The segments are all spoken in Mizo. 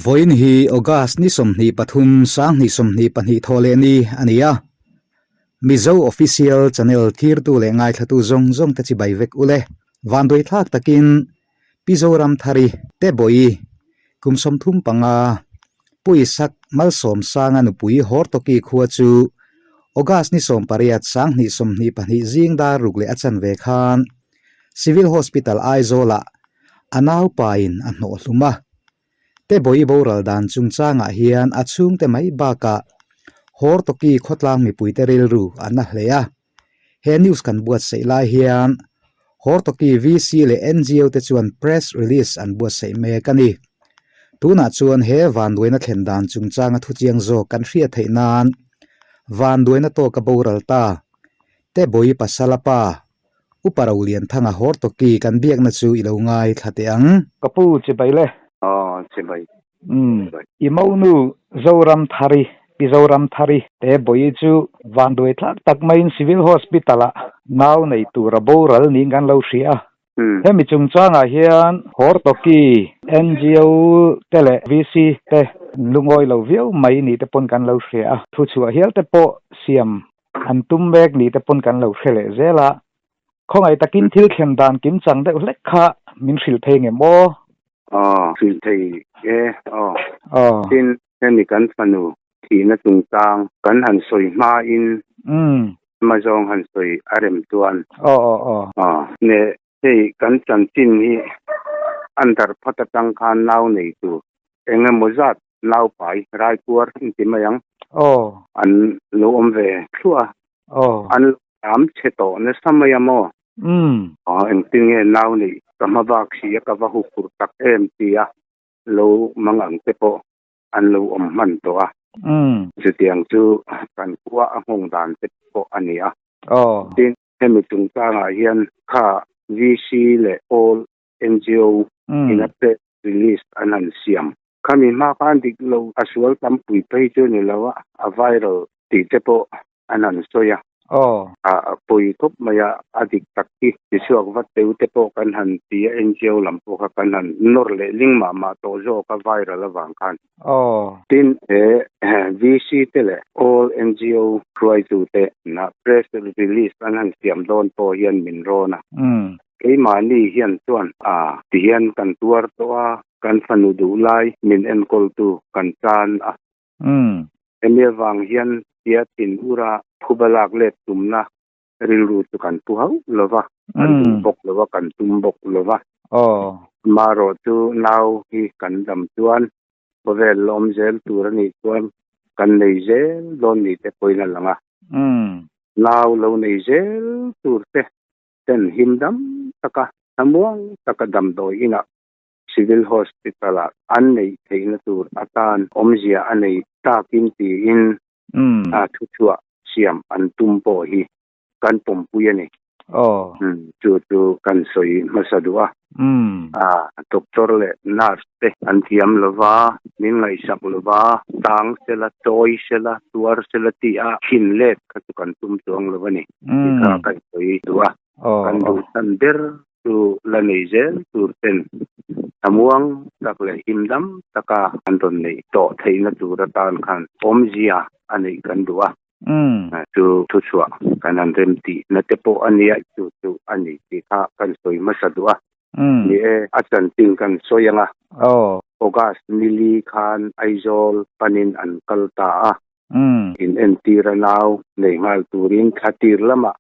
Vawiin hi August ni 23 2022 thawh leh ni a ni a. Mizo Official Channel thirtu leh ngaithlatu zawng zawng te chibai vek ule. Vanduai thlak takin Pi Zoramthari, Tebawi, kum 35, Pu Isak Malsawmsanga nupui Hortoki khua chu August ni 18 2022 zing dar ruk leh a chanve khan Civil Hospital Aizawlah a naupain a hnawh hlum a. Tebawi boral dan chungchangah hian a chhungte mai bakah Hortoki khawtlang mipuite rilru a na hle a. He news kan buatsaih lai hian Hortoki VC leh NGO te chuan press release an buatsaih mek a ni. Tunah chuan he vanduaina thlen dan chungchanga thuchiang zawk kan hriat theih nan vanduaina tawka boral ta Tebawi pasala pa Upa Rolianthanga Hortoki kan biakna chu i lo ngai thla teh ang. Ka pu chibai le. Aw chibai. Umm. I monu Zoramthari, Pi Zoramthari te bawi chu vanduai thlak tak maiin Civil Hospital ah nau nei tura boral niin kan lo hria a. Hemi chungchangah hian Hortoki NGO te leh VC te lungawi lo viau mai ni te pawn kan lo hria a. Thuchhuah hial te pawh siam an tum mek ni te pawn kan lo hre leh zel a. Khawngaih takin thil thlen dan kim chang deuh hlek kha min hrilh thei nge maw? Aw, hrilh thei e, aw. Aw. Tin, hemi kan fanu thihna chungchang kan han sawi hmain, ama zawng han sawi a rem chuan. Aw, aw, aw. Aw, ne hei kan chanchin hi an darh phat atang khan nau nei tur eng emaw zat nau pai raipuar inti mai ang. Aw. An lo awm ve thluah a. Aw. An Am chhe tawh nasa mai a maw? Umm. Aw, engtin nge nau nih ka hma bak si a ka va huphurh tak em tia lo mang ang te pawh an lo awm hman tawh a. Umm. Chutiang chu kan khua a nghawng dan te pawh a ni a. Aw. Tin, hemi chungchangah hian kha VC leh All NGO in a press release an han siam. Khami hma khan dik lo a sual tam pui phei chu ni lo a, a viral tih te pawh an han sawi a. Aw. A pawi khawp mai a, a dik tak hi tichhuak vat teu te pawh kan han ti a, NGO lam pawh kha kan han nawr leh ling mah mah tawh zawk a viral avang khan. Aw. Tin, he VC te leh all NGO hruaitu te na press release an han siam dawn pawh hian min rawn a. Keimahni hian chuan a tihian kan tuar tawh a, kan fanu duh lai min enkawltu kan chan a. Hemi avang hian tia thin ura phuba lak let tumna rilru chu kan pu hauh lo va, kan duh bawk lo va, kan tum bawk lo va. Amaherawh chu nau hi kan dam chuan khawvel la awm zel tur a nih chuan kan nei zel dawn ni te pawhin a lang a. Nau lo nei zel tur te ten him dam taka thlamuang taka damdawi inah Civil Hospital ah an neih theihna tur atan awmzia a nei takin tiin a thuchhuah siam an tum pawh hi kan pawmpui a ni. Chu chu kan sawi hmasa duh a. Doctor leh nurse te an thiam lova, min ngaihsak lova, tang sela, chawi sela, tuar sela tih a khin let kha chu kan tum chuang lo a ni tih kha kan sawi duh a. Kan duh chhan ber chu la nei zel tur ten thlamuang tak leh himdam taka an rawn neih tawh theihna tur atan khan awmzia a neih kan duh a. Chu thuchhuah kan han rem tihna te pawh a nia, chu chu a ni tih kha kan sawi hmasa duh a. Ni e, a chanchin kan sawi ang a. August nili khan Aizawl panin an kal ta a. In entir a nau nei nghal turin thla tir lamah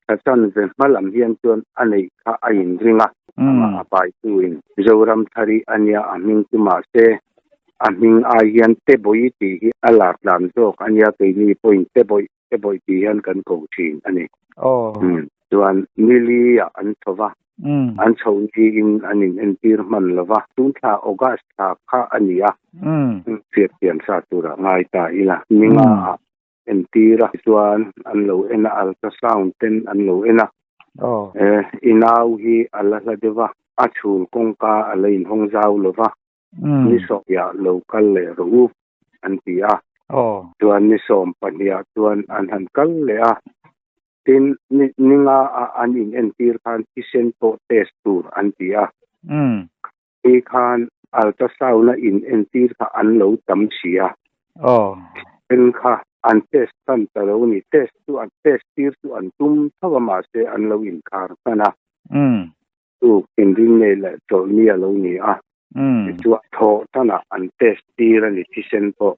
thla chanve hma lam hian chuan a neih kha a inring a. Amah a paituin Zoramthari a nia a hming chu mahse a hming ai hian Tebawi tih hi a lar dan zawk a nia keini pawhin Tebawi Tebawi tih hian kan ko thin a ni. Chuan nili ah an chho va, an chho niin an in entir hman lo va, tun thla August thla kha a ni a, hriatthiam sa turah ngai ta ila, ninga ah entir a, tichuan an lo en a, ultrasound ten an lo en a, i nau hi a la hla deuh va, a chhul kawngka a la inhawng zau lo va, ni sawmhnih ah lo kal leh rawh u an ti a, chuan ni 12 ah chuan an han kal leh a. Tin, ninga a an in entir khan thisen pawh test tur an ti a. Hei khan Ultrasound a in entir kha an lo tam si a. Then kha an test hman ta lo a ni. Test chu an test tir chu an tum tho a mahse an lo inkhar hman a. Chu inring nei leh chawlhni a lo ni a. Tichuan thawh tanah an test tir a ni thisen pawh.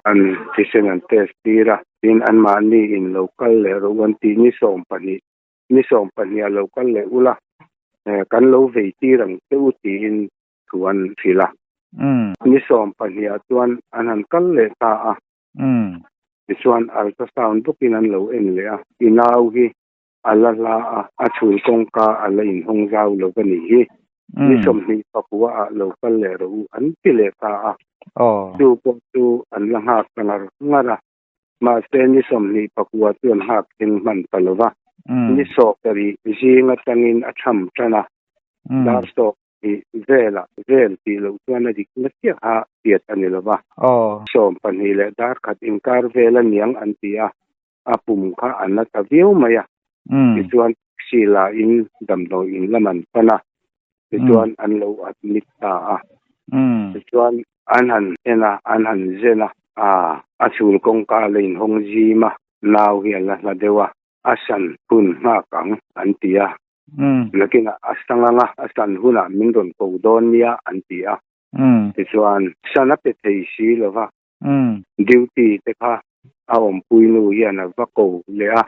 An thisen an test tir a. Tin anmahni in lo kal leh rawh u an tih ni 12 ni 12 ah lo kal leh ula kan lo vei tir ang che u tiin thu an hrilh a. Ni 12 ah chuan an han kal leh ta a. Tichuan ultrasound bawkin an lo en leh a. I nau hi a la hla a, a chhul kawngka a la inhawng zau lo va nih hi. Ni 29 ah lo kal leh rawh u an ti leh ta a. Chu pawh chu an la nghak ta ngar ngar a. Mahse ni 29 chu an nghak thleng hman ta lo va. Ni 7 zing atangin a tham tan a. Dar 7 velah vel tih loh chuan a dik na chiah kha hriat a ni lo va. 12 leh dar khat inkar vel a niang an ti a, a pum kha a na ta viau mai a. Tichuan taxi la in damdawi in lam an pan a, tichuan an lo admit ta a. Tichuan an han en a, an han zen a, a chhul kawngka la inhawng zim a, nau hi a la hla deuh a, a san hun nghak ang an ti a. Nakinah a sang ang a, a san hunah min rawn ko dawn nia an ti a. Tichuan san a pe thei si lo va, duty te kha a awmpui nu hian a va ko leh a.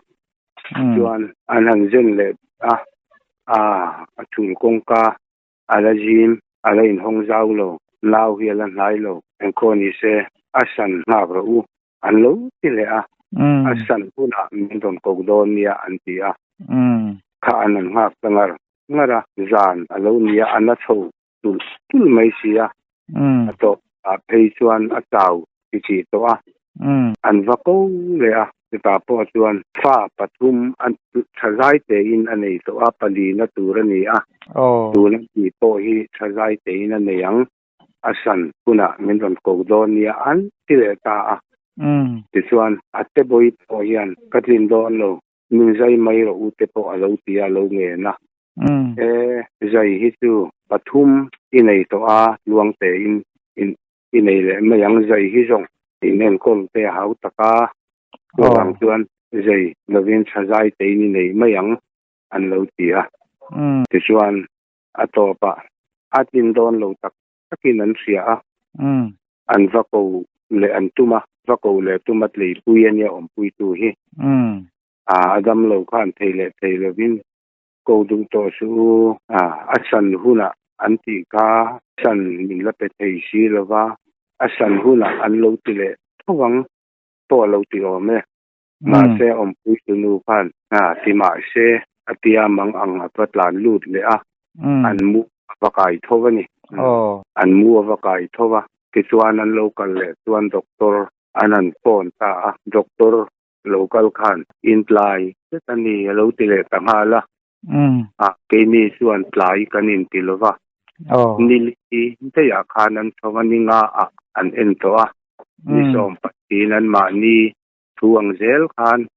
Tichuan an han zen leh a, a chhul kawngka a la zim, a la inhawng zau lo, nau hi a la hnai lo, engkhaw ni se a san nghak rawh u an lo ti leh a, a san hunah min rawn ko dawn nia an ti a, kha an han nghak ta ngar ngar a, zan a lo nia a na chho tulh tulh mai si a, a tawp ah phei chuan a chau ti chih tawh a, an va ko leh a, chutah pawh chuan fa pathum a tha zai tein a nei tawh a, palina tur a ni a, tuna tih pawh hi tha zai tein a nei ang, a san hunah min rawn ko dawn nia an ti leh ta a. Tichuan a te bawi pawh hian ka tlin dawn lo, min zai mai rawh u te pawh a lo ti a, a lo ngen a. E zai hi chu pathum i nei tawh a, tluang tein i nei leh mai ang, zai hi zawng in enkawl te a hau tak a, chuvang chuan zai lovin tha zai tein i nei mai ang an lo ti a. Tichuan a tawpah a tlin dawn lo tak takin an hria a, an va ko leh an tum a, va ko leh tum a tleipui a nia awmpuitu hi. A dam lo khan thei leh thei lovin ko duh tawh suh u, a san hunah an tih kha san min la pe thei si lo va, a san hunah an lo ti leh tho ang pawh a lo ti awm e. Mahse awmpuitu nu khan ti mahse a tia mang ang a va tlan lut leh a, an mu a va kai tho a ni. An mu a va kai tho a, tichuan an lo kal leh chuan doctor an han phone ta a, doctor lo kal khan in tlai zet a ni a lo ti leh ta nghal a, a keini chuan tlai kan inti lo va, ni li daihah khan an chho a, ni nga ah an en tawh a, ni 12 an mahni thu ang zel khan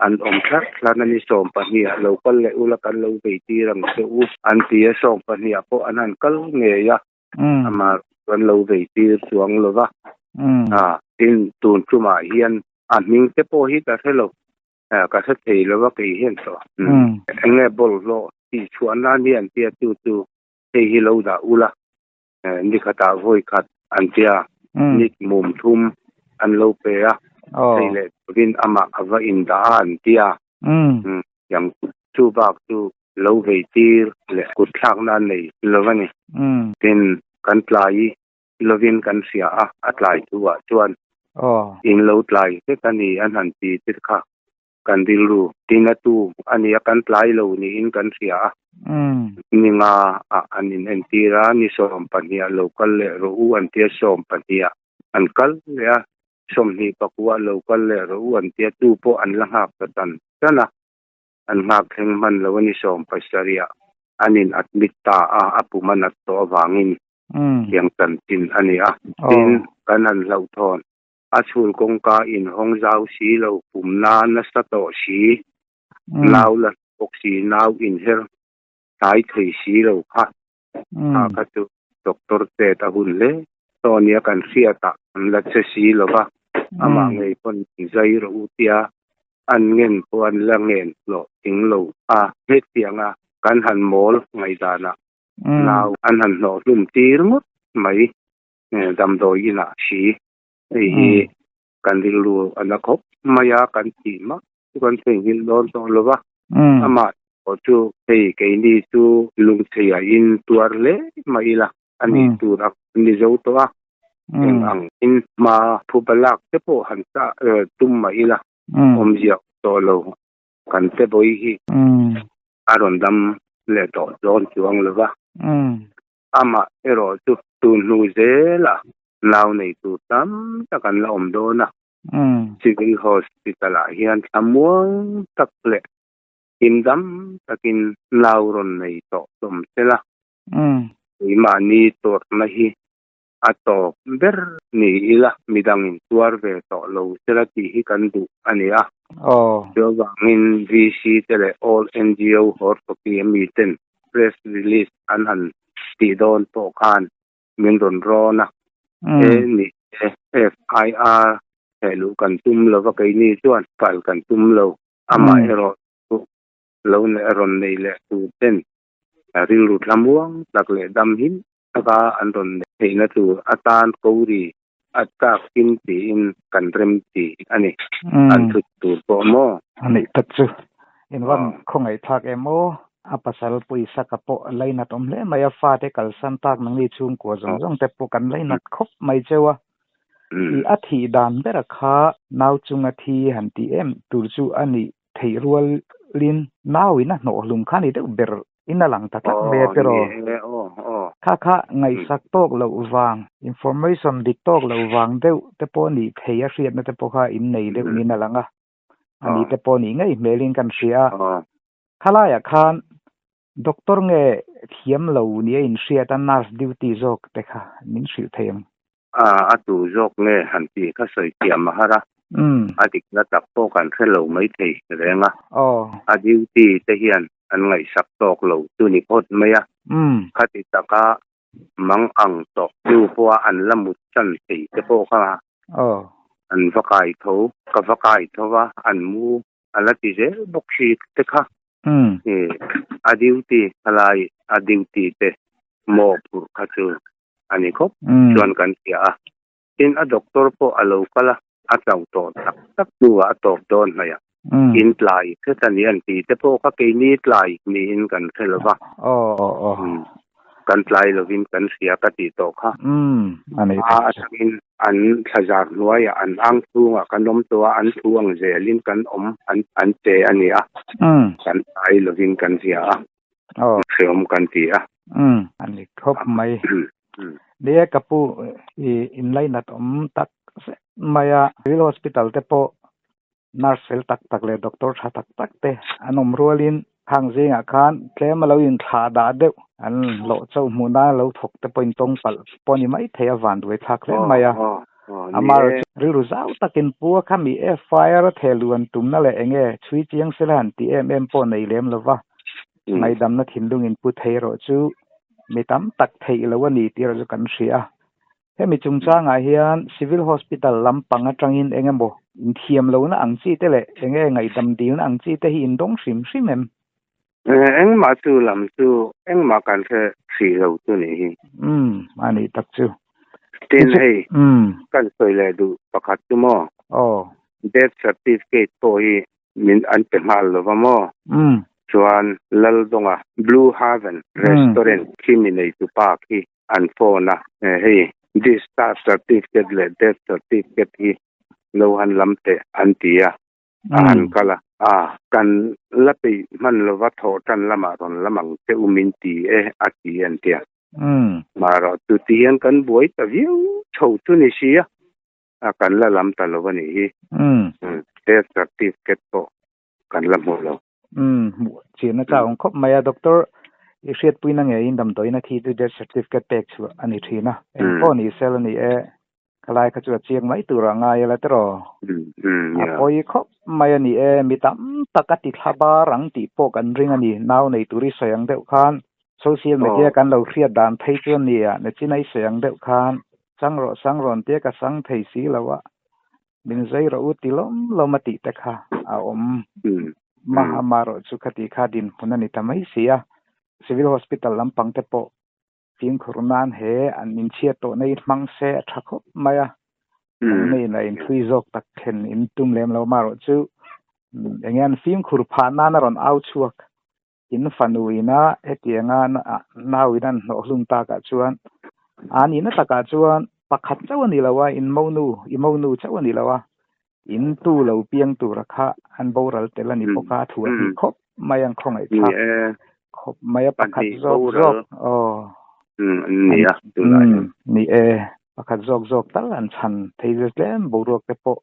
an awm thlat thlat a, ni 12 ah lo kal leh ula kan lo vei tir ang che u an ti a, 12 ah pawh an han kal ngei a, amah an lo vei tir chuang lo va, tin tun tumah hian a hming te pawh hi ka hre lo, ka hre thei lo va kei hian tawh eng nge bawlhhlawh tih chhuah nan hi an tia chu chu hei hi lo dah ula ni khatah vawi khat an tia ni mum thum an lo pe a, thei leh turin amah a va indah a an tia yang chu bak chu lo vei tir leh kut thlakna an nei lo a ni. Tin kan tlai lovin kan hria a, a tlai thu ah chuan in lo tlai vek a ni an han ti te kha kan rilru tin a tu a ni a, kan tlai lo niin kan hria a. Ni nga ah an in entir a, ni 12 ah lo kal leh rawh u an tia, 12 ah an kal leh a, 24 ah lo kal leh rawh u an tia, tu pawh an la nghak ta tan tan a, an nghak thleng hman lo a ni, 70 ah an in admit ta a, a pum a nat tawh avangin tiang chanchin a ni a. Tin, kan han hlauhthawn a chhul kawngka inhawng zau si lo, pumna nasa tawh si, nau la bawk si, nau inher tlai thei si lo kha, kha kha chu. Doctor chet a hun hle tawh ania kan hriatah an la che si lo va, amah ngei pawn zai rawh u tia an ngen pawh an la ngen hlawh thing lo a, hetianga kan han mawl ngaihdanah nau an han hnawh hlum tir ngawt mai damdawi inah si hei hi kan rilru a la khawp mai a, kan tih mak chu kan theihnghilh dawn tawh lo va, amah pawh chu hei keini chu lungcheiah in tuar hle mai ila a nih tur a ni zo tawh a, eng ang in hma phuba lak te pawh han chah tum mah ila awmzia tawh lo kan te bawi hi a rawn dam leh tawh dawn chuang lo va. Amah erawh chu tun hnu zelah nau nei tur tam tak an la awm dawn a. Civil Hospital ah hian thlamuang tak leh himdam takin nau rawn nei tawh hlawm sela. Keimahni tawrhna hi a tawp ber ni ila midangin tuar ve tawh lo sela tih hi kan duh a ni a. Chuvangin VC te leh All NGO Hortoki ami ten press release an han tih dawn pawh khan min rawn rawn a, he ni e FIR heh luh kan tum lo va keini chuan kal kan tum lo, amah erawh chu lo rawn nei leh tur ten rilru thlamuang tak leh dam him taka an rawn neih theihna tur atan Kori a chak kim tiin kan rem ti a ni. An thut tur pawh maw? A nih tak chu. In van khawngaihthlak em aw? A pasal pawisa ka pawh a lainat awm hle mai a, fate kalsan tak nangni chhungkua zawng zawng te pawh kan lainat khawp mai cheu a. I a thih dan bera kha nau chunga thi han tih em tur chu a nih theih rualin nauin a hnawhhlum kha a ni deuh ber in a lang ta tlat mai a tiraw? Kha kha ngaihsak tawk loh vang, information dik tawk loh vang deuh te pawh nih thei a hriatna te pawh kha in nei deuh niin a lang a, a ni te pawh nih ngei hmelin kan hria a. Khalaiah khan doctor nge thiam lo nia inhriat a nurse duty zawk te kha min hrilh thei ang. A a tu zawk nge han tih kha sawi thiam a har a, a dikna tak pawh kan hre lo maithei reng a, a duty te hian an ngaihsak tawk lo chu ni phawt mai a, khati taka mang ang tawh hnu pawha an la mut chan thei te pawh kha an va kai tho, ka va kai tho va, an mu a la ti zel bawk si te kha. A duty khalai a duty te mawhphurh kha chu a ni khawp chuan kan hria a. Tin, a doctor pawh a lo kal a, a chauh tawh tak tak hnuah a tawp dawn hnaih a, in tlai hret a ni an ti te pawh kha keini tlai niin kan hre lo va, kan tlai lovin kan hria ka tih tawh kha. A atangin an thlazar hnuaiah an ang chhungah kan awm tawh a, an thu ang zelin kan awm an che a ni a, kan tlai lovin kan hria a. Hreawm kan ti a. Umm a ni khawp mai. Ni e ka pu i inlainat awm tak zet mai a. Civil Hospital te pawh nurse fel tak tak leh doctor tha tak tak te an awm rualin khang zingah khan tlem a lo inthlah dah deuh an hlawh chauh hmuh nan a lo thawk te pawh intawng palh pawh a ni maithei a vanduai thlak hle mai a. Amah rilru zau takin pu a khami FIR a theh luh an tumna leh enge chhui chiang sela han tih em em pawh nei lem lova, ngaihdamna thinlungin pu thei erawh chu mi tam tak theih lo a ni tih erawh chu kan hria a. Hemi chungchangah hian Civil Hospital lampang atangin eng emaw inthiam lohna ang chi te leh enge ngaihdam dilna ang chi te hi indawng hrim hrim em? Engmah chu lam chu engmah kan hre hrih lo chu nih hi. Umm a nih tak chu. Tin hei kan sawi leh duh pakhat chu maw? Aw. Death certificate pawh hi min an pe nghal lo va maw? Umm. Chuan Laldawnga Blue Haven Restaurant khi mi neitu pa khi an phone a, hei discharge certificate leh death certificate hi lo han lam teh an ti a. a han kal a, a, kan la peih hman lova thawh tan lamah rawn lam ang che u min ti e a ti an ti a. Marawh chu ti hian kan buai ta viau chho chu ni si a, a kan la lam ta lo a nih hi. Death certificate pawh kan la hmu lo. Hmuh chian a chak awm khawp mai a, Doctor i hriatpuina ngeiin damdawiin a thi chu death certificate pek chhuah a ni thin a, engpawh ni sel a ni e, khalai kha chu a chiang mai tur a ngai ela tiraw? A pawi khawp mai a ni e, mi tam tak a ti thla bar ang tih pawh kan ring a ni, nau nei tur i sawi ang deuh khan. Social media kan lo hriat dan phei chu a nia, Nachina i sawi ang deuh khan chang rawh sang rawn tia ka sang thei si lo a, min zai rawh u ti lawm lawm a tih te kha a awm. Mahamarawh chu khati kha dinhmun a ni ta mai si a, Civil Hospital lampang te pawh fimkhur nan he an inchhiat tawhna hi hmang se a tha khawp mai a, an nei na inthui zawk tak thlen in tum lem lo marawh chu enge an fimkhur phah nan a rawn au chhuak in fanu ina hetianga nau in an hnawh hlum takah chuan a nihna takah chuan pakhat chauh a ni lo a, in monu i monu chauh a ni lo a, in tu lo piang tura kha an boral tel a ni bawk a, a thu a hnih khawp mai an khawngaih thlak khawp mai a pakhat zawk zawk aw ni e pakhat zawk zawk tal an chhan thei zet tlem boruak te pawh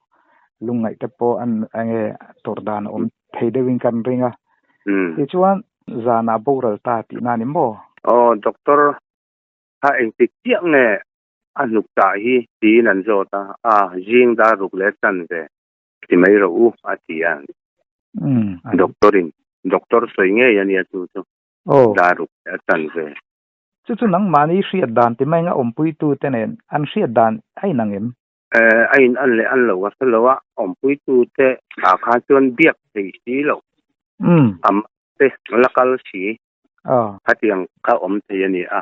lungngaih te pawh an enge tawrh dan a awm thei deuhin kan ring a tichuan zanah boral ta tihna a ni maw? Aw doctor kha engtik chiah nge a hnuk tah hi tiin an zawt a, a zing dar ruk leh chan ve ti mai rawh u a ti a. Doctor in doctor sawi ngei a nia chu chu dar ruk leh a chan ve. Chu chu nangmahni hriat dan ti mai anga awmpuitu te nen an hriat dan a inang em? A in an leh an lo a hre lo a, awmpuitu te ah khan chuan biak thei si lo. Am te la kal si. Khatiang kha awm thei a ni a,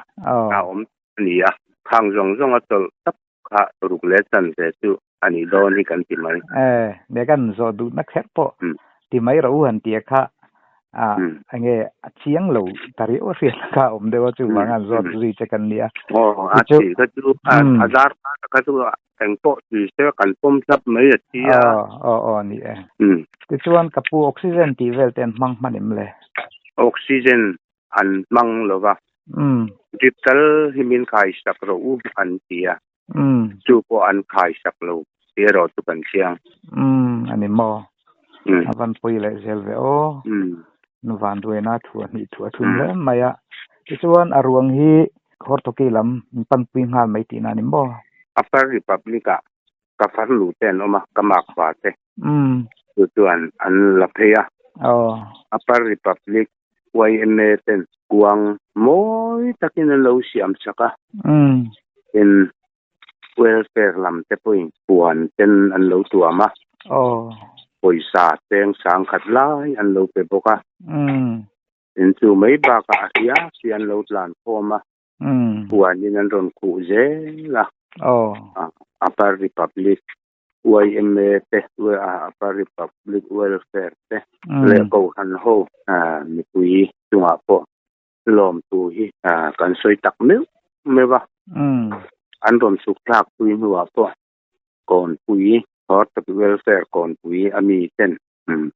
a awm a ni a, khang zawng zawng a chawlh tak kha ruk leh chan ve chu a nih dawn hi kan ti mai. E, ne kan zawh duhna kher pawh ti mai rawh u han tia kha a enge a chiang lo ta riau a hriat kha awm deuh a chuvang an zawt zui che kan nia. Aw, a ti kha chu a zar kha chu eng pawh tui se kan pawm thlap mai a thi a. Aw, aw, aw ni e. Tichuan ka pu oxygen tih vel te an hmang hman em le? Oxygen an hmang lo va. Drip tal hi min khai sak rawh u an ti a. Chu pawh an khai sak lo tih erawh chu kan chiang. A ni maw? A van pawi leh zel ve aw. Nu van duaina thu a hnih thu a thum hle mai a. Tichuan a ruang hi Hortoki lam min panpui nghal mai tihna a ni maw? Upper Republic ah ka farnu te an awm a, ka makpa te. Chu chuan an la phei a. Upper Republic YMA ten kuang mawi takin an lo siam sak a. Tin, welfare lam te pawhin puan ten an lo tuam a. Pawisa cheng sangkhat lai an lo pe bawk a. In chu mai bakah a hria si an lo tlan khawm a, huanin an rawn khuh zel a. Upper Republic YMA te, Upper Republic Welfare te leh Kohhran ho mipui chungah pawh lawmtu hi kan sawi tak meuh meuh a. An rawn chhuk thlak pui hnuah pawh Kawnpui, Hortoki Welfare Kawnpui a mi ten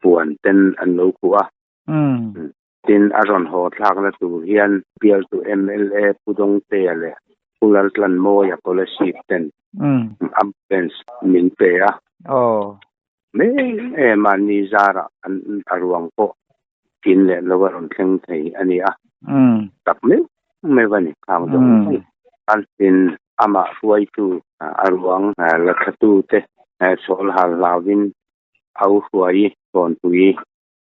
puan ten an lo khuh a. Tin, a rawn haw thlakna tur hian bialtu mla Pu Dawngtea leh Pu Laltlanmawia Scholarship ten ambulance min pe a. Mai em a ni zarah an a ruang pawh kin leh lo a rawn thleng thei a ni a. Tak meuh meuh a ni khang zawng zawng. Tin, amah hruaitu a ruang la thlatute chhawl hal hlauhin au hruai Kawnpui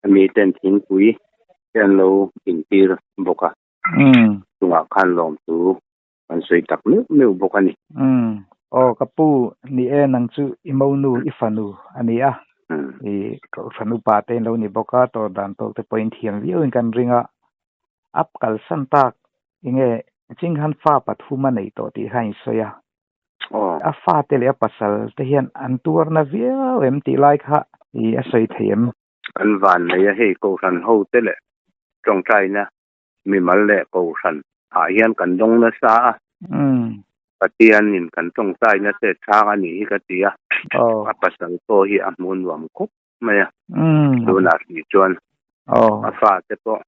mi ten thingpui te an lo intir bawk a, chungah khan lawmtu kan sawi tak meuh meuh bawk a ni. Aw ka pu, ni e nang chu i monu i fanu a ni a, i kohhran upa te in lo ni bawk a, tawr dan tawk te pawh in thiam viau in kan ring a, up kalsan tak enge chinghan fa pathum a nei tawh tih kha in sawi a, A fate leh a pasal te hian an tuar na viau em tih lai kha i a sawi thei em? Kan van nei a hei Kohhran ho te leh tawngtaina mimal leh Kohhran ah hian kan dawng nasa a. Pathian in kan tawngtaina te chhang a nih hi ka ti a. A pasal pawh hi a hmuh nuam khawp mai a. Tunah hrih chuan a fate pawh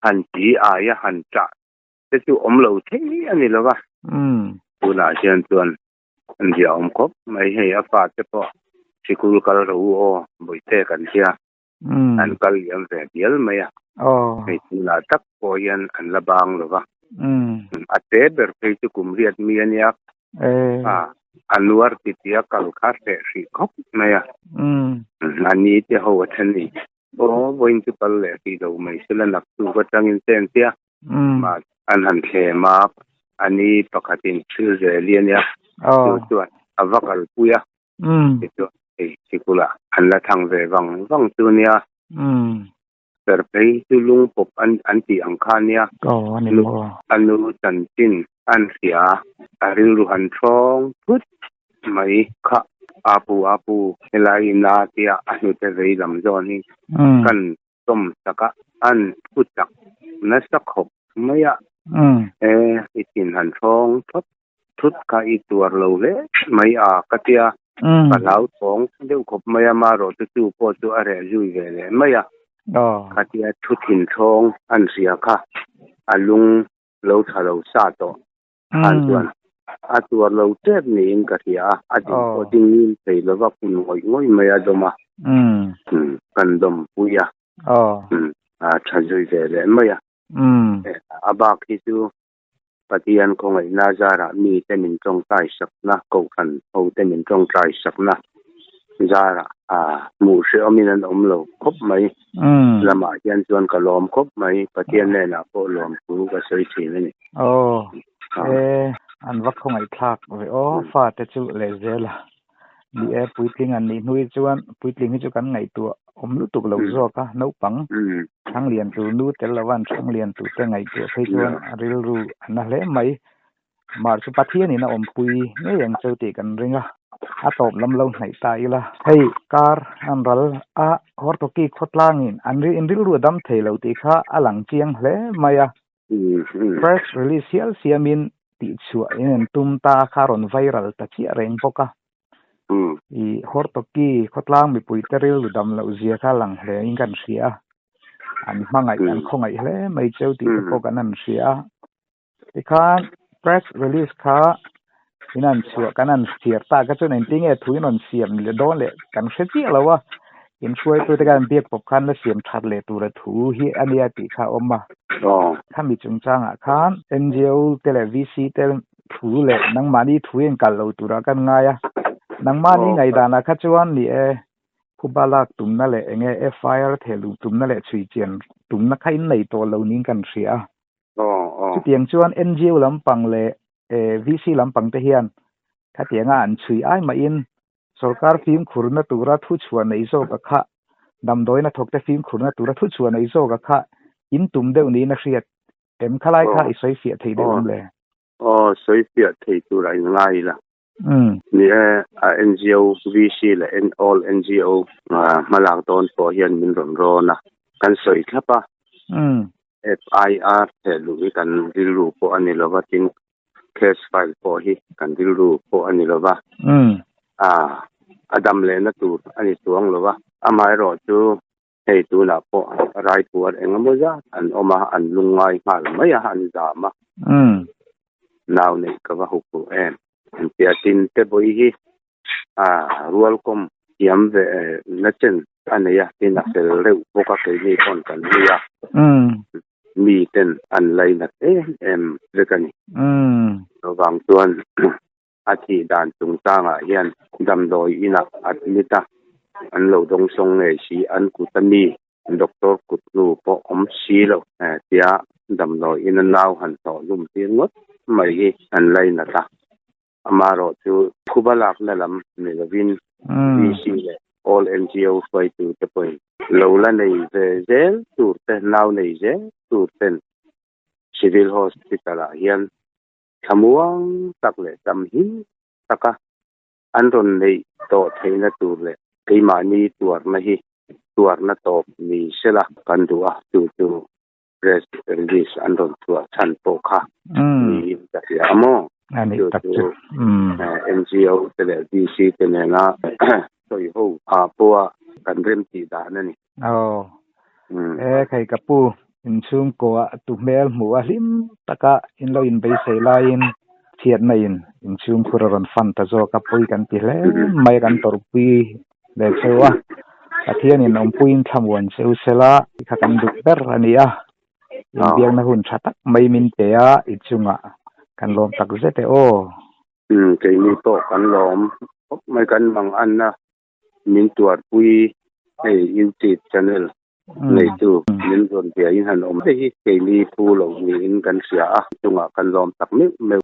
han ti aia han chah te chu awm lo thei a ni lo va. Tunah hian chuan an zia awm khawp mai hei a fa te pawh sikul kal ro u aw bawihte kan hria an kal liam ve dial mai a hei tunah tak pawh hian an la bang lo va a te ber phei chu kum riat mi a nia a nuar ti tia kal kha hreh hrih khawp mai a a ni te ho a then ni aw vawiin chu kal leh hrih lo mai sela naktuk atangin te an tia. An han thlem a, a ni pakhatin thil zel hi a nia, chu chuan a va kalpui a, tichuan hei sikulah an la thang ve vang vang chu nia. Ber phei chu lungpawp an an tih ang kha nia. A nu chanchin an hria a, a rilru han thawng thut mai kha. A pu a pu helai ina tia a hnute vei lam zawn hi kan tawm sak a, an thu chak nasa khawp mai a. E i thin han thawng thawt thut kha i tuar lo hle mai a ka tia, ka hlauthawng deuh khawp mai a, marawh chu chu pawh chu a reh zui ve leh mai a, khatia thu thinthawng an hria kha a lung lo tha lo sa tawh khan chuan a tuar lo tep niin ka hria a, a din pawh ding ngil thei lova kun ngawih ngawih mai a dawm a, kan dawmpui a, a tha zui ve leh mai a, a bak hi chu Pathian khawngaihna zarah mite min tawngtai sakna, kohhran hote min tawngtai sakna zarah hmuh hrehawmin an awm lo khawp mai. Lamah hian chuan ka lawm khawp mai, Pathian hnenah pawh lawm thu ka sawi thin a ni. Aw, e, an va khawngaihthlak ve aw, fate chu lehzel a. Ni e, puitling an nih hnuai chuan puitling hi chu kan ngaihtuah awm lutuk lo zawk a, naupang Thanglian tur nu tel lova an Thanglian tur te ngaihtuah phei chuan a rilru a na hle mai. Mar chu Pathianin a awmpui ngei ang cheu tih kan ring a, a tawp lam lo hnaih ta ila. Hei kar an ral a, Hortoki khawtlangin an rilru a dam thei lo tih kha a lang chiang hle mai a. Press release hial siamin tihchhuah in an tum ta kha rawn viral ta chiah reng bawk a. I Hortoki khawtlang mipuite rilru dam loh zia kha lang hle in kan hria a. An hmangaih an khawngaih hle mai cheu tih te pawh kan han hria a. Tikhan press release kha in an chhuah kan han chhiar tak a chuan engtin nge thu in rawn siam leh dawn leh kan hre chiah lo a. Inhruaitute khan biak pawp khan la siam that leh tura thu hi a nia tih kha a awm a. Khami chungchangah khan NGO te leh VC te thu leh nangmahni thu in kal lo turah kan ngai a. Nangmahni ngaihdanah kha chuan ni e, phuba lak tumna leh enge FIR theh luh tumna leh chhui chian tumna kha in nei tawh lo niin kan hria a. Chutiang chuan NGO lampang leh VC lampang te hian khatianga an chhui ai mahin Sorkar fimkhurna tura thuchhuah nei zawka kha, damdawiin a thawkte fimkhurna tura thuchhuah nei zawka kha in tum deuh niin a hriat em? Khalai kha i sawi fiah thei deuh em le? Aw, sawi fiah thei tura in ngai ila. Ni e, a NGO, VC leh All NGO hmalak dawn pawh hian min rawn rawn a, kan sawi thlap a. FIR theh luh hi kan rilru pawh a ni lova, tin case file pawh hi kan rilru pawh a ni lova, a dam lehna tur a ni chuang lova. Amaherawh chu hei tunah pawh raipuar eng emaw zat an awm a, an lungngai nghal mai a, an zam a. Nau neih ka va hup ruh em? An ti a, tin Tebawi hi Rualkawm thiam ve na chen a nei a, tin a fel reuh bawk a, keini pawn kan hlui a, mi ten an lainat em em vek a ni. Chuvang chuan a thih dan chungchangah hian damdawi inah admit a, an lo dawngsawng ngei si, an kut a mi doctor kut hnu pawh awm si lo tia damdawi ina nau han hlawh hlum tir ngawt mai hi an lainat a. Amaherawh chu phuba lakna lam ni lovin VC leh All NGO hruaitute pawhin lo la nei ve zel tur te, nau nei zel tur ten Civil Hospital-ah hian thlamuang tak leh damhim taka an rawn neih tawh theihna tur leh keimahni tuarna hi tuarna tawp ni sela kan duh a, chu chu press release an rawn chhuah chhan pawh kha niin ka hria a maw? Chu chu NGO te leh VC te nena sawi ho ah pawha kan rem tih dan a ni. Aw, e khai ka pu, inchhungkaw tu hmel hmuh a hlim taka in lo inbeisei laiin chhiatna in inchhungkhur a rawn fan ta zawk a, pawi kan ti hle mai a, kan tawrhpui leh cheu a, Pathianin awmpuiin thlamuan cheu sela i kha kan duh ber a ni a, inbiakna hun tha tak mai min pe a, i chungah kan lawm tak zet e aw. Umm keini pawh kan lawm khawp mai kan mang anna min tuarpui hei youtube channel. Neitu min rawn biain han awm te hi keini pu lo niin kan hria a, chungah kan lawm tak meuh meuh.